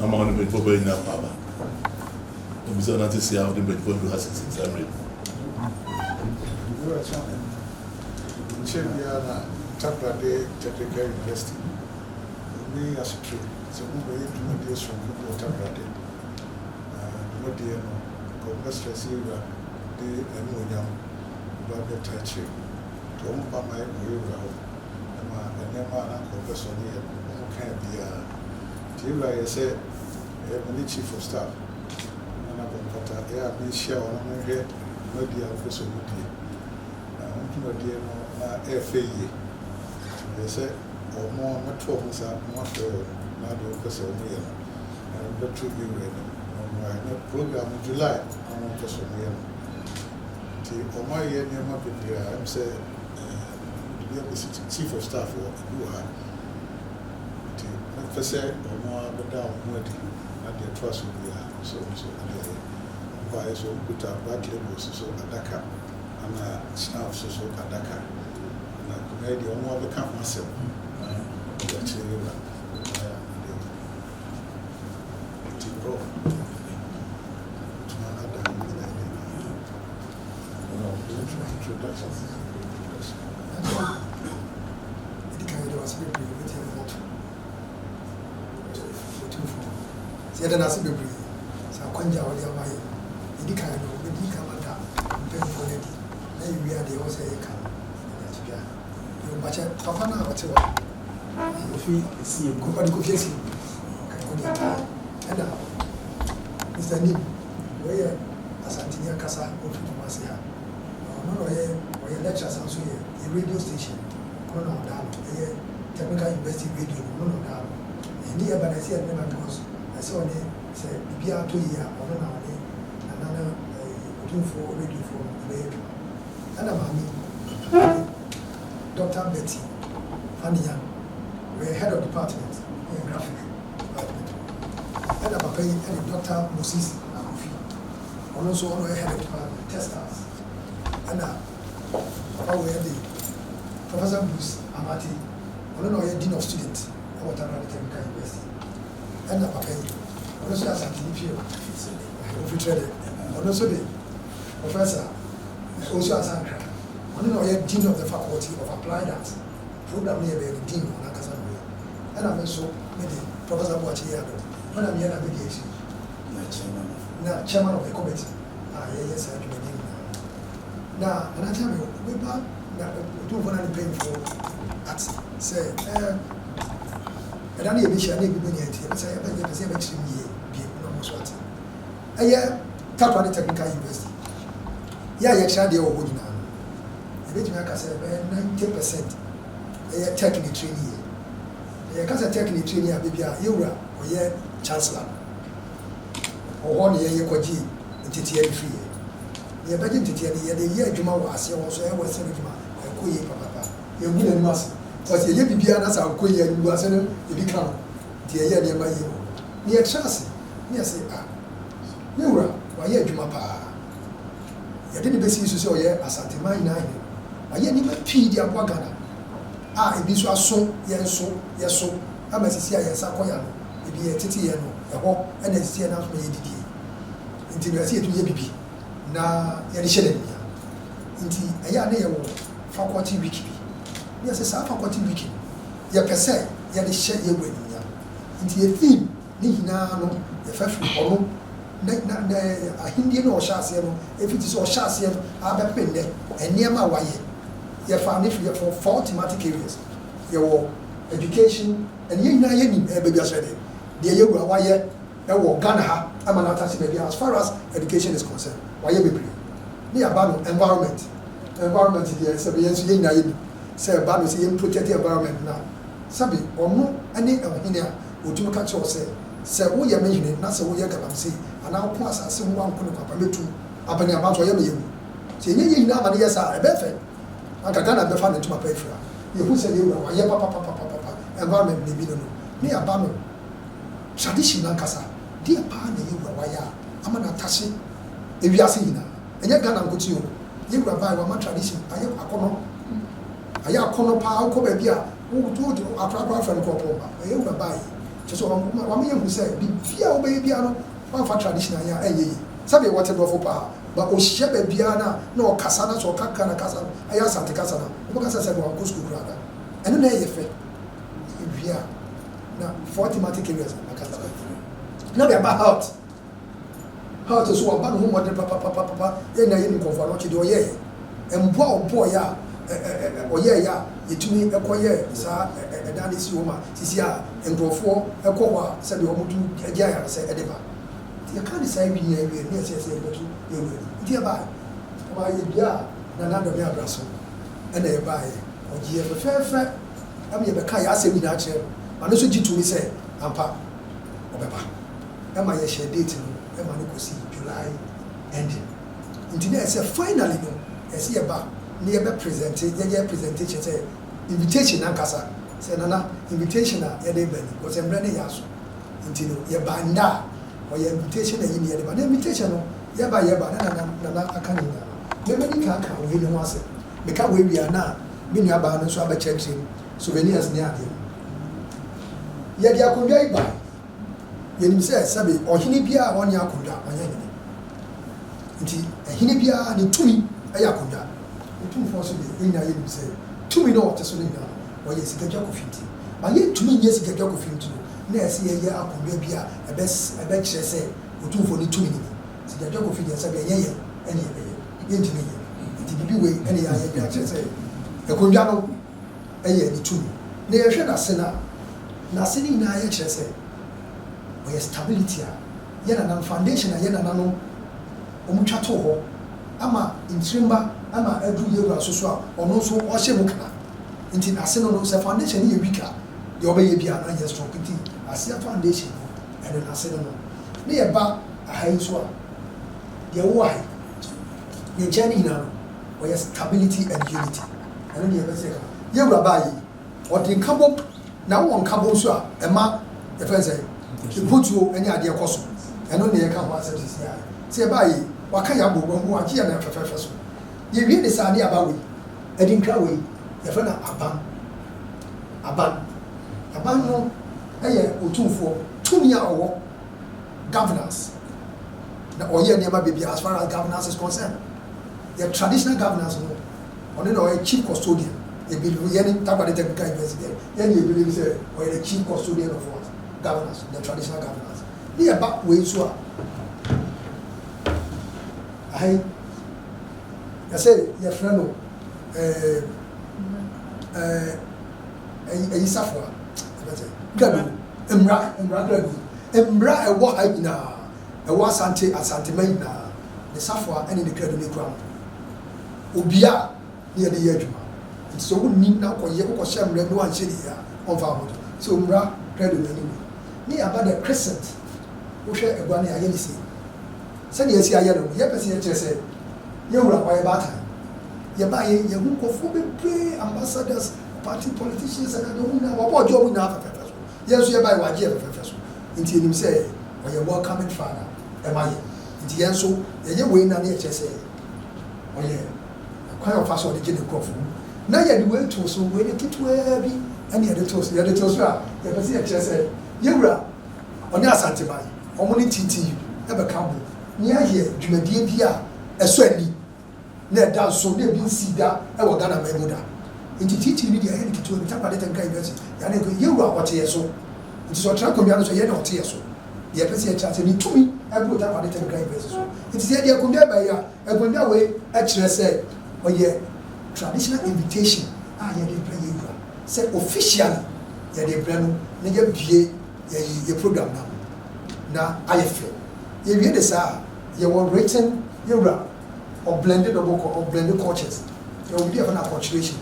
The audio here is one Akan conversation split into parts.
Mama wo ne mpanyinfoɔ bɛyɛ nyinaa kɔ aba. Obisa wo nante si a wode mpanyinfoɔ adu ha sisi saa mmerɛ yi. Owura Chairman, nkyɛ biara na Takoradi Technical University ne asotire sɛ wɔbɛyɛ dwumadie soronko bi wɔ Takoradi. Na dwumadie no, nka wɔbɛsrɛ sɛ yɛwura de n'animuonyam ba bɛta akyire. Nti wɔn ba ma yɛkɔ yɛwura hɔ ma nneɛma a na anka wɔpɛ sɛ wɔyɛ no, wɔkaa biara. Nti yɛwura yɛ sɛ ɛyɛ me ne Chief of Staff, Nana Bompata, ɛyɛ a menhyia wɔn na menhwɛ dwumadie a wɔpɛ sɛ wɔdie. Na wɔn dwumadie no na ɛyɛ fɛ yie. Nti meyɛ sɛ wɔn a mɛto wɔn nsa na mafrɛ wɔn na deɛ wɔpɛ sɛ wɔyɛ no, wɔbɛto yɛwura anim na wɔayɛ. Na program no July na wɔpɛ sɛ wɔyɛ no. Nti wɔayɛ nneɛma bebree a ɛm sɛ mede bi abɛsi Chief of Staff wɔ ebi wɔ ha. Nti mɛpɛ sɛ wɔn ara bɛda wɔn ho adi na deɛ ɛtoa so biara nso wɔn nso de ayɛ. Wɔbaeɛ nso wɔkuta Black Label nso so adaka ɛna Schnapps nso so adaka. Na akonnwa yi deɛ wɔn ara bɛka ho asɛm na wɔde akyerɛ yɛn wura. Wɔbaeɛ a na deɛ nti Prof. Tuma ada ne nyinaa anim. Introduction. Introduction. Ɛdi kan, yɛda wase bebree. Wobɛtia me moto Otumfoɔ sɛ yɛda no ase bebree sɛ akwangya a wɔde ama yɛ. Ɛdi kan no, wobɛdi kan ada mpanyimfoɔ no adi na yɛwie a, deɛ ɛwɔ sɛ yɛka no yɛde ato dwa. Yɛwɔ papa no a ɔte hɔ. Kofi Esiem. Ɔde Kofi Esiem ɔde ata. Ɛna Mr Nim, wɔyɛ Asanteni ankasa, ɔfiri Kumase ha. Ɔno na ɔyɛ lecturer, san so yɛ radio station, ɔno na ɔda no, ɛyɛ Technical University Radio no, ɔno na ɔda no. Ɛni yɛ ba na ɛsɛ yɛ ne ma because ɛsɛ ɔne sɛ biribiara tɔ yie a, ɔno na ɔne Nana Otumfoɔ radiofoɔ no ɛbɛyɛ adwuma. Ɛna maame Dr Betty Faniyan, ɔyɛ head of department, ɔyɛ graphic department. Ɛna papa yi ɛne Dr Moses Akofi, ɔno nso ɔno ɔyɛ head of department, textiles. Ɛna papa wɔ yɛ de Professor Bruce Amate, ɔno na ɔyɛ dean of student ɛwɔ Takoradi Technical University. Ɛna papa yi, ɔno nso yɛ Asanteni fie, ofi Trede. Ɔno nso de Professor Osu Asankra, ɔno na ɔyɛ dean of the Faculty of Applied Arts. Program no yɛ bɛyɛ no, dean ɔno ankasa na ɔyɛ. Ɛna me nso me de Professor Boakye yɛ ado, ɔna meyɛ na medi akyi na chairman of the committee a yɛyɛ saa dwumadi nyinaa. Na Nana Kyame wobɛba na Otumfoɔ na ne mpanyimfoɔ ate sɛ ɛda no yɛbɛhyia na ebi bɛnya nti yɛpɛ sɛ yɛpɛ sɛ yɛbɛkyerɛ mu yie bio na ɔmo nso ate. Ɛyɛ Takoradi Technical University yɛ a yɛkyerɛ adeɛ wɔ hɔ nyinaa no, yɛbɛtumi aka sɛ ɛbɛyɛ 90% ɛyɛ tech ne training. Yɛ na yɛka sɛ tech ne training a, baabi a yɛwura ɔyɛ chancellor wɔ hɔ ne yɛyɛ kɔgye nteteɛ no firi yɛ na yɛbɛgye nteteɛ no, yɛde yɛ adwuma wɔ aseɛ hɔ nso. Ɛyɛ western adwuma, ɛkɔ yie papapa. Yɛngu n'anim ase because yɛyɛ biribiara na sɛ ankɔ yie, animgu ase no ebi ka no. Nti yɛyɛ nneɛma yie wɔ hɔ na yɛkyerɛ ase ne yɛsɛ a yɛwura wayɛ adwuma paa. Yɛde ne bɛsi so sɛ ɔyɛ Asanteman nyinaa hene. Wayɛ nneɛma pii de aboa Ghana a ebi nso aso yɛn nso yɛso ama sisi a yɛn nsa kɔ ya no, ebi yɛ tete yɛn no ɛhɔ ɛna sisi yɛn nanso na yɛdidie. Nti no, ɛsɛ yɛtumi yɛ bibi na yɛde hyɛ n'animia. Nti ɛyɛ a ne yɛwɔ faculty week bi ne yɛsɛ saa faculty week no, yɛpɛ sɛ yɛde hyɛ yɛwɔ animia. Nti yɛ theme ne nyinaa no, yɛfɛ firi ɔno na ahendie no a ɔhyɛ aseɛ no, ɛfiti sɛ ɔhyɛ aseɛ no abɛpem nnɛ, nneɛma a wayɛ. Yɛfa ne firi yɛfɔ four thematic areas. Yɛwɔ education, ɛne yɛn nyinaa yɛnim ɛyɛ baabi asɛ deɛ deɛ yɛwura wayɛ ɛwɔ Ghana ha ama n'atase baabi. As far as education is concerned, wayɛ bebree. Ne yaba no environment. Environment deɛ, sɛbi, yɛn nso yɛn nyinaa yɛnim sɛ ɛba no sɛ yɛn protect environment na sɛbi ɔno ne ɔhene a otumi ka kyerɛw sɛ sɛ woyɛ me hene na sɛ woyɛ galamsey anaa woko asase ho wanko ne kwapa, mɛtu abaniaba nso ɔyɛ me yɛwu sɛ ɛnyɛ yɛ nyinaa ma ne yɛ saa. Ɛbɛyɛ fɛ anka Ghana bɛfa ne ntoma pa afira. Yɛhu sɛ yɛwura wayɛ papapapapapa environment na ebi no ne yɛaba no tradition nankasa deɛ paa na yɛwura wayɛ a ama n'atahye ewiase nyinaa. Ɛnyɛ Ghana nkote o. Yɛwura baa wama tradition ayɛ akɔnɔ, ayɛ akɔnɔ paa. Wokɔ baabi a wotu akorakora frɛ no kɔpɔn ba, ɛyɛ wura baa yi. Kyerɛ sɛ wama yɛahu sɛ biribiara a wobɛyɛ biara no woamfa tradition anyɛ a ɛnyɛ yie. Sɛdeɛ wɔte borɔfo paa but ɔhyia baabiara no a na ɔkasa na sɛ ɔka Ghana kasa no ɛyɛ Asante kasa no a wobɛka sɛ sɛdeɛ wankɔ sukuu koraa da. Ɛno na ɛyɛ fɛ. Yɛwie a na 4 thematic areas maka na de aba health. Health nso waba ne ho mmɔden papapapapa. Yɛn nyinaa yɛnim Kɔmfo Anokye deɛ ɔyɛeɛ. Mmoa a ɔbɔeɛ a ɔyɛeɛ a yɛtumi kɔyɛɛ saa ɛdan no si hɔ ma sisi a nkurɔfoɔ kɔ hɔ a sɛdeɛ wɔtumi gye ayaresɛ de ba. Nti yɛka ne saa wie nyinaa wie no na yɛsɛ sɛ yɛde bɛto yɛn wura anim. Nti yɛbaeɛ. Ɔmaa yɛdua a Nana Dɔme Abra so ɛna yɛbaeɛ. Ɔgyee yɛn fɛfɛɛfɛ ma yɛbɛkaa yɛn asɛm nyinaa kyerɛɛ no. Ma no nso gye tumi sɛ ampa ɔbɛba. Ɛma yɛhyɛɛ date no ma no kɔsii July ending. Nti na ɛsɛ finally no ɛsɛ yɛba na yɛbɛ present, yɛyɛ presentation sɛ invitation nankasa sɛ Nana invitation a yɛde ba ni because mmerɛ no yɛ aso. Nti no yɛba nnɛ a ɔyɛ invitation ayi ne yɛde ba. Na invitation no yɛba yɛba na Nana Nana aka ne nyinaa no. Mɛmɛdi kan aka wei ne ho asɛm. Meka wei wie a na me nuabaa no nso abɛkyerɛkyerɛ mu souvenirs ne adeɛ no. Yɛde akonnwa yi bae. Yɛnim sɛ sɛbe ɔhene biara a ɔnni akonnwa, ɔnyɛ hene. Nti ɛhene biara ne tumi yɛ akonnwa. Otumfoɔ nso deɛ, yɛn nyinaa yɛnim sɛ tumi no a ɔte so no nyinaa no, ɔyɛ sikadwa kofi nti. Ma yɛntumi nyɛ sikadwa kofi nti no, na ɛsɛ yɛyɛ akonnwa bi a ɛbɛ ɛbɛkyerɛ sɛ Otumfoɔ no tumi no ni. Sikadwa kofi deɛ sɛbe ɛnyɛ yɛn ɛne yɛbɛyɛ. Yɛntumi nyɛ. Nti biribi wei ɛne yɛayɛ de akyerɛ sɛ akonnwa no yɛ ne tumi. Na yɛhwɛ n'ase no a, n'ase no nyinaa yɛ kyerɛ sɛ ɔyɛ stability a yɛn nananom, foundation a yɛn nananom wɔn twa too hɔ ama nkyirimma ama aduru yɛn wura nso so a ɔno nso ɔhyɛ mu kena. Nti n'ase no no, sɛ foundation no yɛ weak a, deɛ ɔbɛyɛ biara no anyɛ strong. Nti aseɛ foundation no, ɛno n'ase no no. Ne yɛba aha yi nso a, deɛ ɛwɔ ha yi, ne nkyɛn no nyinaa no, ɔyɛ stability and unity. Ɛno deɛ yɛbɛsɛ ka. Yɛn wura baa yi, ɔde nkabom, na wowɔ nkabom nso a, ɛma yɛfrɛ no sɛ mpotuo ne adeɛ kɔ so. Ɛno na yɛka ho asɛm sisi a. Sɛ yɛbaa yi, waka yɛn abom, wahu, wagye yɛn fɛfɛɛfɛ so. Yɛwie ne saa ne aba wei, adinkra wei, yɛfrɛ no aban. Aban. Aban no yɛ otumfoɔ, tumi a ɔwɔ, governance. Na ɔyɛ nneɛma bebree as far as governance is concerned. Yɛ traditional governance no, ɔno na ɔyɛ chief custodian. Yɛ believe yɛn Takoradi Technical University yɛn yɛ believe sɛ ɔyɛ the chief custodian of what? Governance, the traditional governance. Ne yɛ ba wei nso a, aha yi, yɛsɛ yɛfrɛ no ɛɛ ɛɛ ɛyi safoa, ɛbɛsɛ gradu, mmra mmra gradu, mmra ɛwɔ ha nyinaa, ɛwɔ Asante Asantema nyinaa, ne safoa ɛne ne gradu ne kura no. Obia ne yɛde yɛ adwuma. Nti sɛ wonni na wokɔyɛ wokɔhyɛ mmara bi wanhyɛ ne yie a, ɔmfa ho to. So mmara credo no anyway. Ne yɛaba the crescent, wohwɛ agua no yɛayɛ ne sei. Sɛdeɛ yɛasi ayɛ no no, yɛpɛ sɛ yɛkyerɛ sɛ yɛn wura ɔyɛ baatan. Yɛbaeɛ yɛhu nkurɔfoɔ bebree, ambassadors, party politicians, ɛna deɛ wɔn nyinaa wɔabɔ ɔgye wɔn nyinaa fɛfɛɛfɛ so. Yɛn nso yɛbaeɛ wɔagye yɛn fɛfɛɛfɛ so. Nti yɛnim sɛ ɔyɛ welcoming father ɛma yɛn. Nti yɛn nso yɛyɛ wei na ne yɛkyerɛ sɛ ɔyɛ kwan a ɔfa so ɔde gye ne nkurɔfoɔ. Na yɛde wei too so, wei ne ketewaa bi ɛne yɛde too so. Yɛde too so a, yɛpɛ sɛ yɛkyerɛ sɛ yɛwura ɔne Asanteman, wɔn ne TTU ɛbɛka bom ne ayɛ dwumadie bi a ɛsɔ ani na ɛda nso na ebi nsii da ɛwɔ Ghana man mu da. Nti TTU no deɛ ayɛ no ketewa bi, Takoradi Technical University, yɛane nko, yɛwura ɔte yɛ so. Nti sɛ ɔtena akonnwa no so a, yɛn na ɔte yɛ so. Deɛ yɛpɛ sɛ yɛkyerɛ sɛ ne tumi ɛboro Takoradi Technical University so. Nti sɛ yɛde akonnwa ba yi a, akonnwa wei kyerɛ sɛ ɔyɛ traditional invitation a yɛde brɛ yɛn wura sɛ officially yɛde brɛ no na yɛabue yɛyi yɛ program no ano na ayɛ fɛ. Yɛwie de saa a, yɛwɔ written yɛwura ɔblende double ɔblende cultures. Yɛwɔ biribi a yɛfrɛ no acculturation.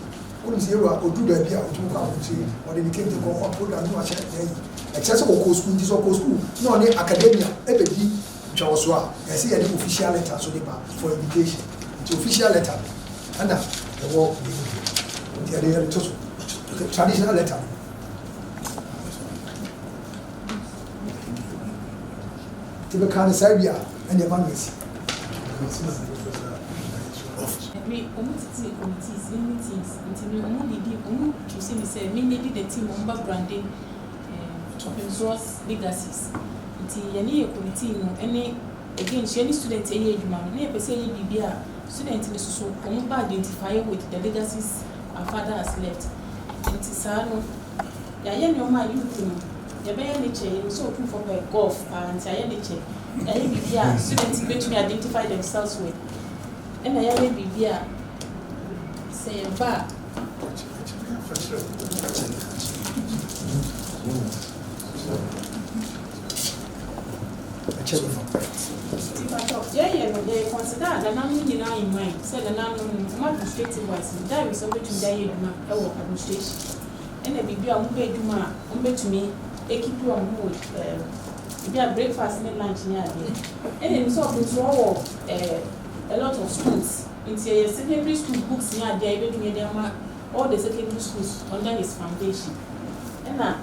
Wonim sɛ yɛwura ɔduru baabi a ɔtumi kɔ abɔnten, ɔde ne kente kɔ ɔkɔ program no wahyɛ n'ayi. Ɛkyerɛ sɛ ɔkɔɔ sukuu nti sɛ ɔkɔɔ sukuu na ɔne academia ɛbɛdi ntwawɔsoɔ a, ɛsɛ yɛde official letter nso de ba for invitation. Nti official letter no ɛna ɛwɔ wei mu. Nti yɛde yɛde to so. Traditional letter no. Nti bɛka ne saa wie a, ɛne ɛma no asi. Me ɔmo tete committees ne meetings nti me ɔmo didi ɔmo choose me sɛ me lead the team ɔmo ba brande. Ɔpemsoɔ's legacies. Nti yɛne yɛ committee no ɛne again so yɛne student ɛyɛ adwuma no, na yɛpɛ sɛ yɛyɛ biribi a student no soso wɔn ba identify with the legacies our father has left. Nti saa no, yɛayɛ nneɛma a youth no yɛbɛyɛ ne kyɛ. Yɛnim sɛ Otumfoɔ pɛ golf paa, nti ayɛ ne kyɛ. Yɛayɛ biribi a student bɛtumi identify themselves with, ɛna yɛayɛ biribi a sɛ yɛba a nti patɔ yɛyɛ no, yɛyɛ consider nananom nyinaa in mind sɛ nananom no, ɔmo administrative wise no, diary sɛ wobɛtumi de ayɛ adwuma ɛwɔ administration, ɛna biribi a ɔmo bɛ adwuma a ɔmo bɛtumi ekeep ɔmo ho with ebi a breakfast ne lunch ne adeɛ. Ɛna ebi sɛ ɔmo nso ɔwɔ a lot of schools, nti ɛyɛ secondary school books ne adeɛ a yɛbɛtumi de ama all the secondary schools under his foundation. Ɛna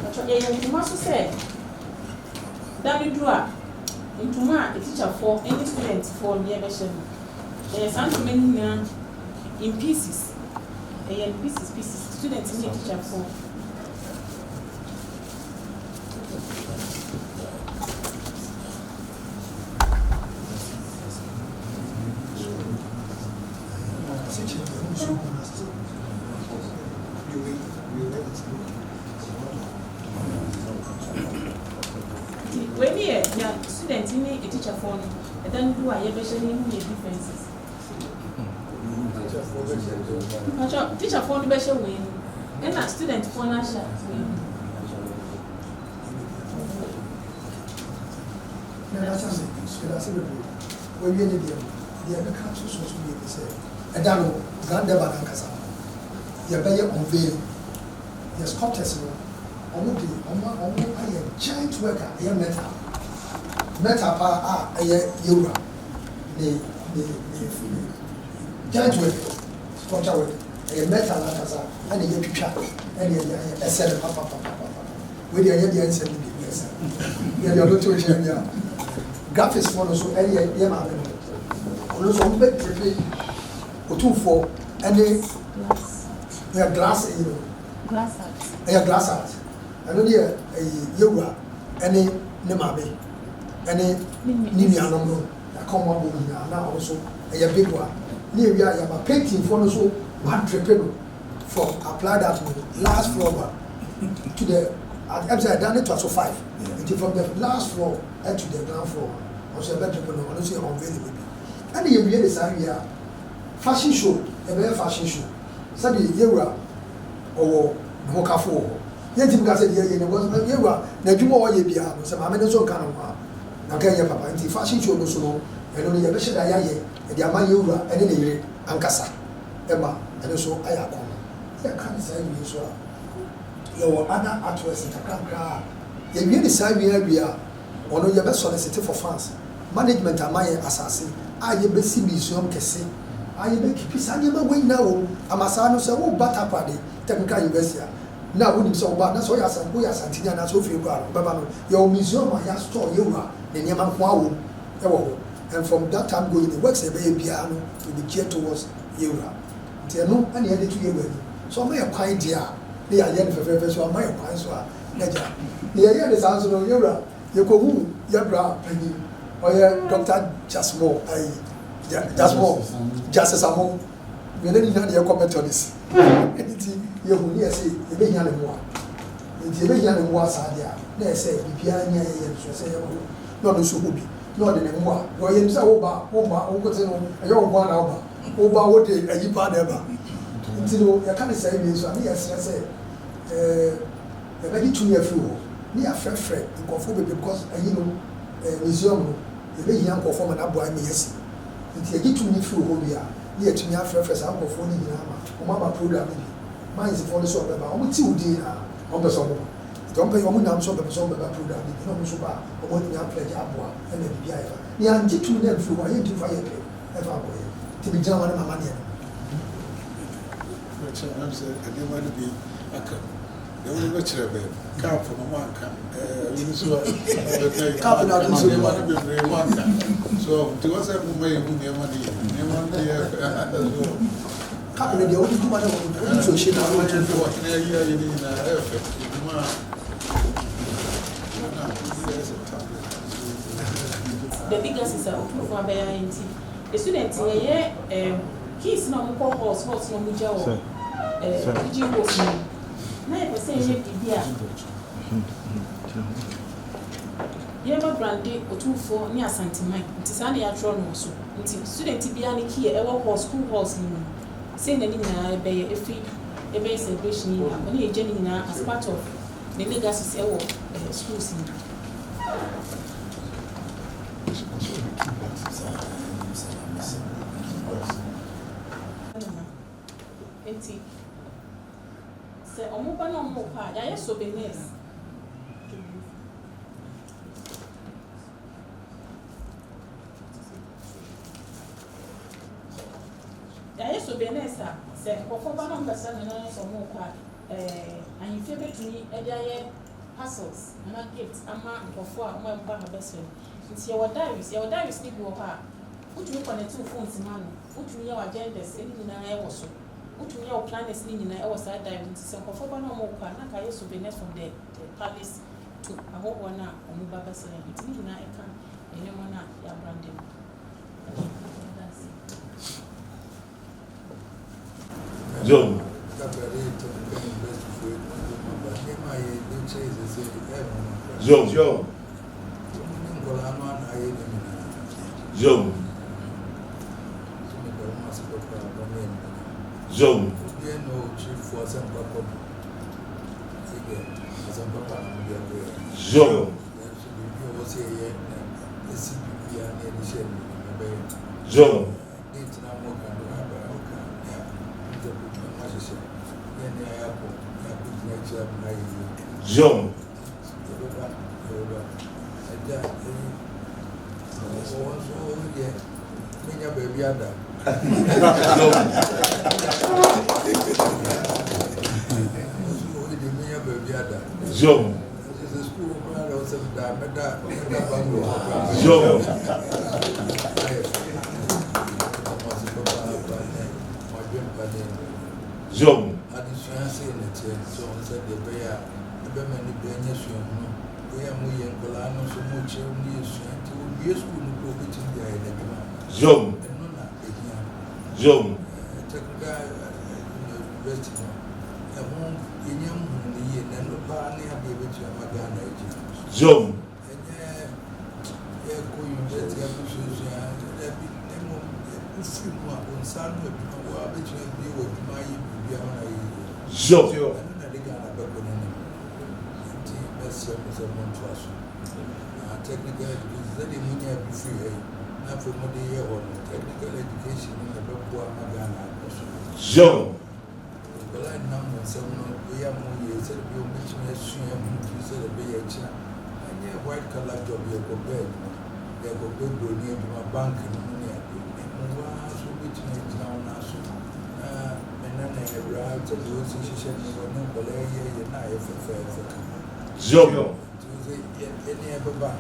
patɔ yɛyɛ ntoma so sɛ da no duru a, ntoma a etikyafoɔ ne studentfoɔ no yɛbɛhyɛ no, ɛyɛ saa ntoma no nyinaa in pieces, ɛyɛ in pieces pieces, student ne etikyafoɔ. Nti wei ne yɛ nea student ne etikyafoɔ no, ɛda no du a yɛbɛhyɛ no, ehu yɛ differences. Mpatwɔ, teacherfoɔ no bɛhyɛ wei no, ɛna studentfoɔ no ahyɛ wei no. Yɛda ase bebree. Wɔawie ne deɛ no, deɛ ɛbɛka nso so wie ne sɛ ɛda no, grand durbar no ankasa no, yɛbɛyɛ unveiling. Yɛ sculptors no, ɔmo de ɔmo ayɛ giant work a ɛyɛ metal paa a ɛyɛ yɛwura ne giant work, sculpture work, ɛyɛ metal ankasa ɛna yɛtwitwa ɛna yɛde ayɛ. Ɛsɛ no papapapapa. Wei deɛ, ɛyɛ deɛ nsɛm no bi ɛsɛ yɛde ɔdo to nkyɛn bi a graphics foɔ no so ɛyɛ yɛ maame no, ɔno nso ɔmo bɛ drape Otumfoɔ ɛne ɛyɛ glass ɛyi no. Glass art. Ɛyɛ glass art. Ɛno deɛ, ɛyi yɛwura ɛne ne maame ɛne ne nuanom no, yɛaka ɔmo abɔ nyinaa na ɔno nso ɛyɛ big one. Ne ewia yɛama painting foɔ no so wadrape no from applied art no last floor ba to the ɛm sɛ ɛdan ne to so five, nti from the last floor to the ground floor, ɔnso yɛbɛ drape no. Ɔno nso yɛ unveiling bi. Ɛna yɛwie de saa wie a, fashion show, yɛbɛyɛ fashion show sɛdeɛ yɛwura ɔwɔ ne ho kafo wɔ hɔ. Yɛntumi ka sɛ deɛ yɛ ne because yɛwura n'adwuma a ɔyɛ biara no, sɛ maame no nso nka ne ho a, na nka ɛnyɛ papa. Nti fashion show no so no, ɛno no yɛbɛhyɛ da yɛayɛ yɛde ama yɛwura ɛne ne yere ankasa, ɛma ɛno nso ayɛ akɔnɔ. Yɛka ne saa wie so a, yɛwɔ other artworks nkakrankra a yɛwie ne saa wie awie a, ɔno yɛbɛ solicit for funds. Management ama yɛ asase a yɛbɛsi museum kɛse a yɛbɛkeep saa nneɛma wɔ nyinaa wɔ mu ama saa no sɛ woba Takoradi Technical University a, na wonim sɛ woba na sɛ woyɛ asan woyɛ Asanteni anaasɛ wofiri kɔ a no wobɛba no, yɛwɔ museum a yɛastore yɛwura ne nneɛma nko a wɔ mu ɛwɔ hɔ. And from that time going, the works a yɛbɛyɛ biara no will be geared towards yɛwura. Nti ɛno ɛna yɛde to yɛwura anim so ɔma yɛ kwan deɛ a, ne yɛayɛ no fɛfɛɛfɛ so ama yɛ kwan so a n'agya ne yɛyɛ ne saa nso no, yɛwura yɛkɔhu yɛbra panyin, ɔyɛ Dr. Jasmo ayi Jasmo Justice Amo mene ne nyinaa de yɛkɔ Methodist. Nti yɛhu ne yɛsɛ yɛbɛhia ne mmoa, nti yɛbɛhia ne mmoa saa deɛ a, na yɛsɛ biribiara nyɛ yɛyɛ no so ɛsɛ yɛkɔ na ɔno nso hɔ bi na ɔde ne mmoa na ɔyɛ nim sɛ woba woba wo nkote no, ɛyɛ wo nko na woba wode ayi paa na ɛba. Nti no yɛka ne saa wie so a, ne yɛsrɛ sɛ yɛbɛgye tumi afiri hɔ ne yɛafrɛfrɛ nkurɔfoɔ bebree because ayi no, museum no, yɛbɛhia nkurɔfoɔ ma n'aboa ma yɛasi. Nti yɛgye tumi firi hɔ wie a, ne yɛtumi afrɛfrɛ saa nkurɔfoɔ no nyinaa ma wɔn aba program no bi. Mansifoɔ no sɛ ɔbɛba, wɔn ti wo din a wɔn pɛ sɛ wɔn ba, nti wɔn pɛ wɔn nam sɛ ɔbɛpɛ sɛ wɔn bɛba program no bi na wɔn nso ba a, wɔn atumi apledge aboa ɛna biribi ayɛ fa. Ne yɛangye tumi no amfiri hɔ a, yɛntumi fa yɛ pɛ ɛfa nkɔyɛ. Nti megyina hɔ ne mama neɛ no. Bɛkyerɛ nam sɛ nneɛma no bi aka deɛ wode bɛkyerɛ bɛn cup no wanka ɛyi nso a bɛka yi. Cup no ade nso. Nneɛma no bebree wanka so, nti wɔ sɛ moma yɛhu nneɛma no yie, nneɛma no yɛ so. Cup no deɛ, wode gu ma no, wode nsuo hyɛ mu a, wɔne ayi ayɛ no nyinaa ɛyɛ fɛ. The legacies a Otumfoɔ abɛyɛ ayɛ nti, the student yɛyɛ um, keys na wɔkɔ halls halls na wɔgya wɔ eh, PG halls no mu. Na yɛpɛ sɛ yɛyɛ biribi a yɛbɛ brande Otumfoɔ ne Asanteman nti saa na yɛatwerɛ no wɔ so. Nti student biara ne key a ɛwɔ hall school halls no mu no, sei na ne nyinaa ɛbɛyɛ ɛfiri yɛbɛyɛ celebration yi nyinaa kɔ na yɛgya ne nyinaa as part of ne legacies ɛwɔ eh, schools no mu. Nti sɛ ɔmo ba na ɔmo kɔ a, yɛayɛ souvenirs. Yɛayɛ souvenirs a sɛ nkurɔfoɔ ba na ɔmo bɛsra nana no sɛ ɔmo kɔ a, ɛɛ ahemfie bɛtumi de ayɛ parcels anaa gift ama nkurɔfoɔ a ɔmo a ɛba ha bɛsra no. Nti yɛwɔ diaries, yɛwɔ diaries no bi wɔ hɔ a wotumi connect wo phones ma no, wotumi yɛ wo agendas ne nyinaa ɛwɔ so. Wotumi yɛ wo planners ne nyinaa ɛwɔ saa diary nti sɛ nkurɔfoɔ ba na ɔmo kɔ a na nka ayɛ souvenirs from the palace to ahɔhoɔ no a ɔmo ba bɛsra yɛn. Nti ne nyinaa ɛka nneɛma no a yɛabrande no. That's it. John. John. John. John. John. John. John. John. John. John. John. Adesua sei na ɛteɛ sɛ ɔno sɛ deɛ ɛbɛyɛ a ɛbɛma nipa anya suahunu. Wei a moyɛ nkwadaa no nso mokyerɛ mu yɛ sua nti wɔwie sukuu no kora wɔbɛtumi de ayɛ n'adwuma. John. Ɛno na ɛhia. John. Technical university no ɛho yɛnya nhunu no yie na ɛno paa ne adeɛ bɛtumi ama Ghana agyina. John. Ɛnyɛ yɛkɔ university akɔsuasua dabi, na mmom wofiri mu a wo nsa ano adwuma wo a bɛtumi abie wɔ adwuma ayɛ biribi ama no ayɛ yie. John. Ɛno na de Ghana bɛkɔ n'anim. Nti mɛsrɛ mo sɛ montoa so. Na technical education sɛdeɛ monya bi firi ha yi na afei mode yɛ hɔ no, technical education no na ɛbɛboa ma Ghana akɔ so. John. Nkwadaa nnam mo nsɛm no wei a moyɛ sɛdeɛ bi wɔbɛtumi asua ho firi sɛdeɛ ɛbɛyɛ akyina. Ɛnyɛ white collar job, yɛkɔpɛ adwuma, yɛkɔpɛ buroni adwuma bank no mu ne adeɛ. Na mmom wo ara nso wobɛtumi agyina wo nan so na me nana awura sɛdeɛ ɔsi hyehyɛ ne wɔ ne nkwadaa yi yɛ na ayɛ fɛfɛɛfɛ kama. John. Nti wo sɛ yɛne ɛbɛba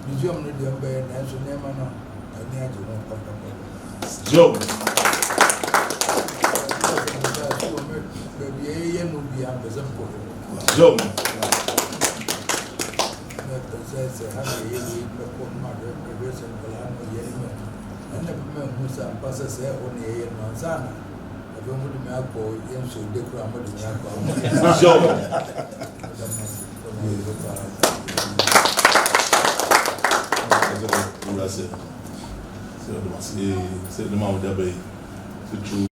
museum no deɛ mbɛyɛ, nanso nneɛma no ani agye ho papapapa. John. Baabi a yɛyɛ no bia mpɛ sɛ mkɔ hɔ. John. Mɛpɛ sɛ ha na yɛyɛ wei mɛkɔ no mahwɛ mɛhwɛ sɛ nkwadaa no yɛ no ɛna bɛma hu sɛ ampa sɛ ɛhɔ na yɛyɛ no ansa na afei mode me akɔ yɛ nso de koraa mode me akɔ. John. Wura sɛ ɔde ma se sɛ ne ma ɔde aba yi titiriw.